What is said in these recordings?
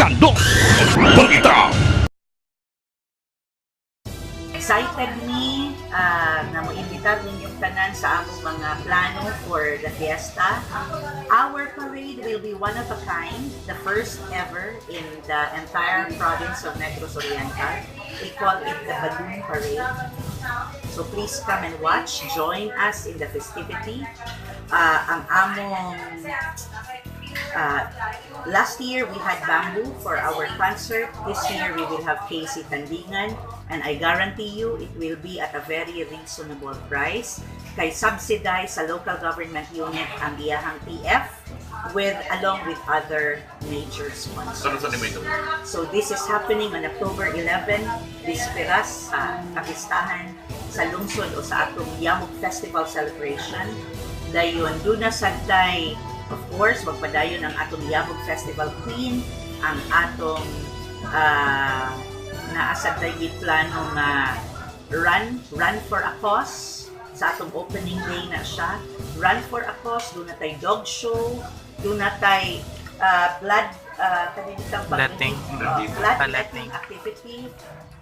Kandos Balita. Excited mi nga moimbitar ninyong tanan sa among mga plano for the fiesta. Our parade will be one of a kind, the first ever in the entire province of Negros Oriental. We call it the Balloon Parade. So please come and watch, join us in the festivity. Ang among last year we had Bamboo for our concert. This year we will have Casey Tandingan, and I guarantee you it will be at a very reasonable price. Kay subsidized sa local government unit ang iyahang TF with along with other major sponsors. So this is happening on October 11, bisperas sa kapistahan sa lungsod o sa atong Yamog Festival celebration. Dayon, duna sad tay, of course, magpadayon ang atong Yamog Festival Queen, ang atong naa sad tay plano nga run for a cause sa atong opening day na siya. Run for a cause, duna tay dog show, duna tay blood Bloodletting. Blood Bloodletting. letting activity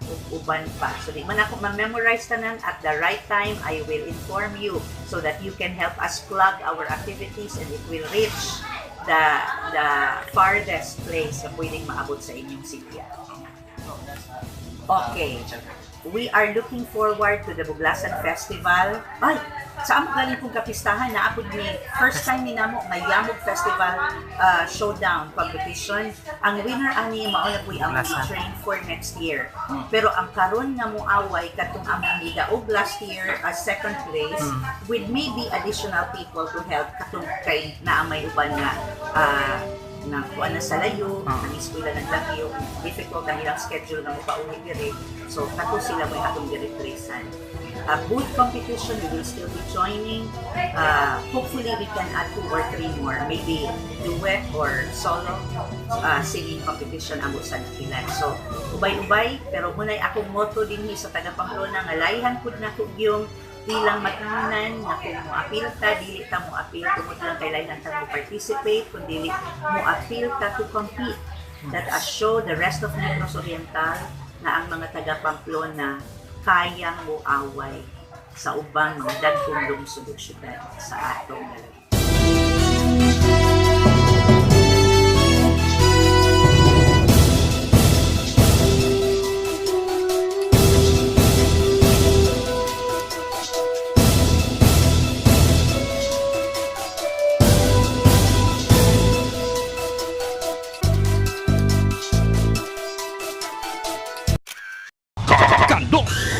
ug uban pa. So di man ako ma-memorize tanan. At the right time, I will inform you so that you can help us plug our activities and it will reach the farthest place na pwedeng maabot sa inyong city. Okay. We are looking forward to the Buglasan Festival. Ay, sa amo galing kong kapistahan, naa pod ni first time ni namo nga Yamog Festival Showdown competition. Ang winner ani mao na puy ang Buglasan. train for next year. Pero ang karon nga moaway katong among nidaog last year as second place with maybe additional people to help katong kay naa may uban nga na kuan na sa layo, ang eskwela ng layo, difficult ang ilang schedule na mopauwi diri. So kato sila may atong gi-replacean. Booth competition, we will still be joining. Hopefully, we can add two or three more, maybe duet or solo singing competition amo sa nakilan. So, ubay-ubay, pero muna'y akong motto din sa taga Pamplona nga layhan pud nako yung ilang matunan na kung mo-apil ta, dili ta mo-apil tungod lang kay layhan ta mo participate, kun dili mo-apil ta to compete. Let us show the rest of Negros Oriental na ang mga taga Pamplona kayang moaway sa ubang mga dagkong lungsod ug syudad sa atong lalawigan. Kandos